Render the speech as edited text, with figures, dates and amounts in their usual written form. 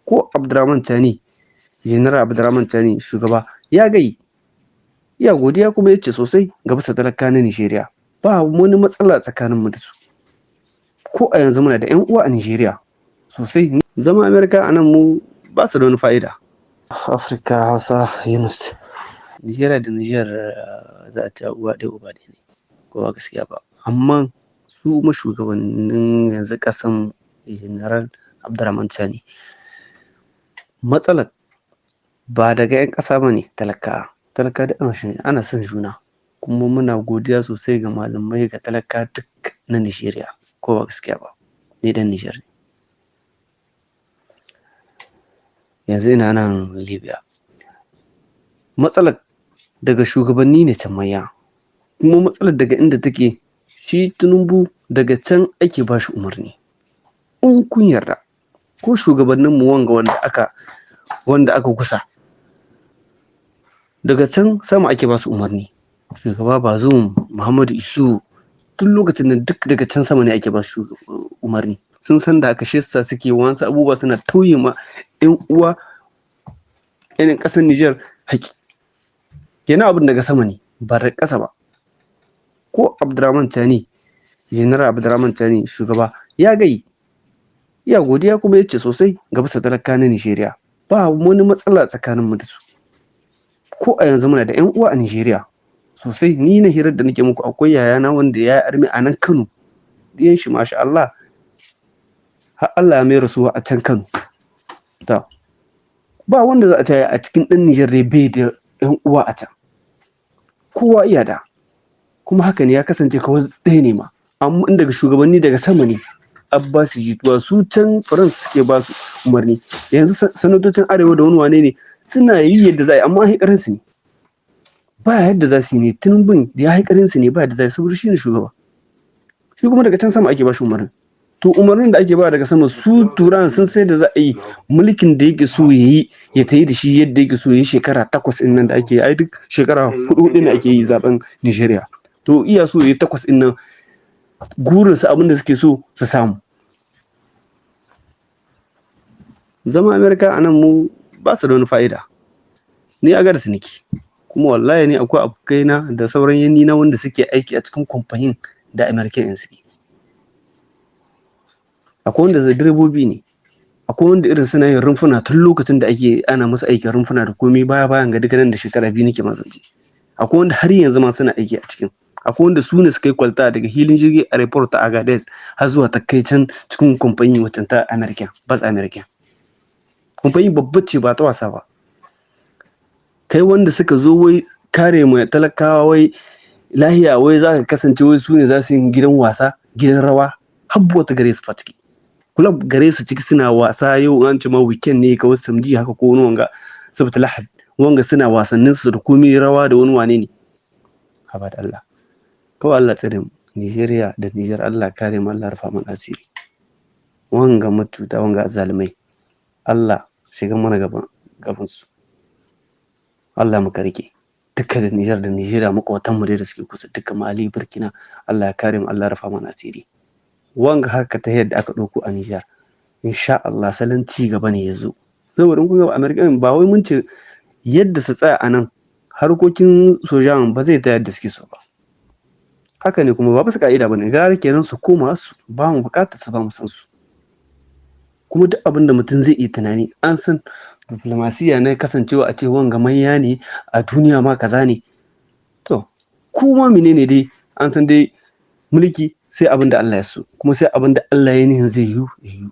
Ko Abdurrahman Tani, General Abdurrahman Tani shugaba ya gai ya godiya kuma ya ce sosai ga bisa talaka na Nijeriya. Ba wani matsala tsakanin mu da su. Ko a yanzu muna da 'yan uwa a Nijeriya sosai. Zama Amerika a nan mu ba su da wani fa'ida. Afirka Hausa Yunus. Nijeriya da Nijar za a ci uwa ɗaya uba ɗaya ne, ko ba gaskiya ba. Amma su mashugabannin yanzu ƙasan General Abdurrahman Tani, matsalar ba daga 'yan ƙasa ba ne talaka. Talaka da ana son juna. Kuma muna godiya sosai ga malamai ga talaka duk na Nijeriya, ko ba gaskiya ba. Ni dan Nijar ne. Yanzu ina nan Libya. Matsalar daga shugabanni ne can manya. Kuma matsalar daga inda take shi Tinubu daga can ake ba shi umarni. In kun yarda ko shugabanninmu wanga wanda aka kusa daga can sama ake ba su umarni. Shugaba Bazoum Muhammadu Isu tun lokacin da duk daga can sama ne ake ba su umarni. Sun san da aka shi yasa suke wasu abubuwa suna tauye ma 'yan uwa 'yan ƙasar Nijar haƙƙi. Kenan abin daga sama ne ba daga ƙasa ba. Ko Abdurrahman Tani, General Abdurrahman Tani shugaba ya gai ya godiya kuma ya ce sosai ga bisa talaka na Nijeriya. Ba wani matsala tsakanin mu da su. Ko a yanzu muna da 'yan uwa a Nijeriya sosai. Ni na hirar da nake muku akwai yayana wanda ya yi armi a nan Kano. Diyan shi masha Allah har Allah ya mai rasuwa a can Kano. To ba wanda za a ce a cikin ɗan Nijar dai bai da 'yan uwa a can. Kowa iya da. Kuma haka ne ya kasance kawai ɗaya ne ma. Amma in daga shugabanni daga sama ne an ba su jituwa su can France suke ba su umarni. Yanzu sanatocin Arewa da wani wane ne suna yi yadda za a yi amma an su ne. Ba yadda za su yi ne Tinubun ya haikarin su ne ba yadda za su yi saboda shi ne shugaba. Shi kuma daga can sama ake ba shi umarnin. To umarnin da ake ba daga sama su Turan sun sai da za a yi mulkin da yake so ya yi ya tayi da shi yadda yake so ya yi shekara 8 ɗin nan da ake yi. Ai duk shekara hudu hudu ne ake yi zaben Nijeriya. To iya so ya yi 8 ɗin nan gurinsu abin da suke so su samu. Zama Amerika a nan mu ba su da wani fa'ida. Ni a garsu nake. Kuma wallahi ni akwai abokaina da sauran yannina wanda suke aiki a cikin kamfanin da American ɗin suke. Akwai wanda direbobi ne. Akwai wanda irin suna yin rumfuna tun lokacin da ake ana musu aikin rumfuna da komai baya bayan ga duka nan da shekara 2 nake mazance. Akwai wanda har yanzu ma suna aiki a cikin. Akwai wanda su ne suka yi kwalta daga hilin jirgin airport ta Agadez har zuwa ta kai can cikin kamfani waccan ta American, bas American. Kamfani babba ce ba ta wasa ba. Kai wanda suka zo wai kare mai talakawa wai lahiya wai za ka kasance wai su ne za su yi gidan wasa, gidan rawa, habbuwa ta gare su fa ciki. Club gare su ciki suna wasa yau an ce ma weekend ne kawai samji haka ko wani wanga saboda Lahad wanga suna wasannin su da komai rawa da wani wane ne. Haba da Allah. Kawai Allah tsare mu. Nijeriya da Nijar Allah kare mu Allah rufa mana asiri. Wanga matuta wanga azzalumai. Allah shiga mana gaban gaban su. Allah muka rike. Duka da Nijar da Nijeriya maƙotan mu dai da suke kusa duka Mali Burkina Allah ya kare mu Allah rufa mana asiri. Wanga haka ta yadda aka ɗauko a Nijar. Insha Allah salon ci gaba ne ya zo. Saboda in kun ga America ba wai mun ce yadda su tsaya a nan harkokin sojan ba zai ta yadda suke so ba. Haka ne kuma ba bisa ka'ida ba ne gara kenan su koma su ba mu buƙatar su ba mu san su. Kuma duk abin da mutum zai iya tunani an san diplomasiya na kasancewa a ce wanga manya ne a duniya ma kaza ne. To kuma menene dai an san dai mulki sai abin da Allah ya so kuma sai abin da Allah ya nihin zai yiwu ya yiwu.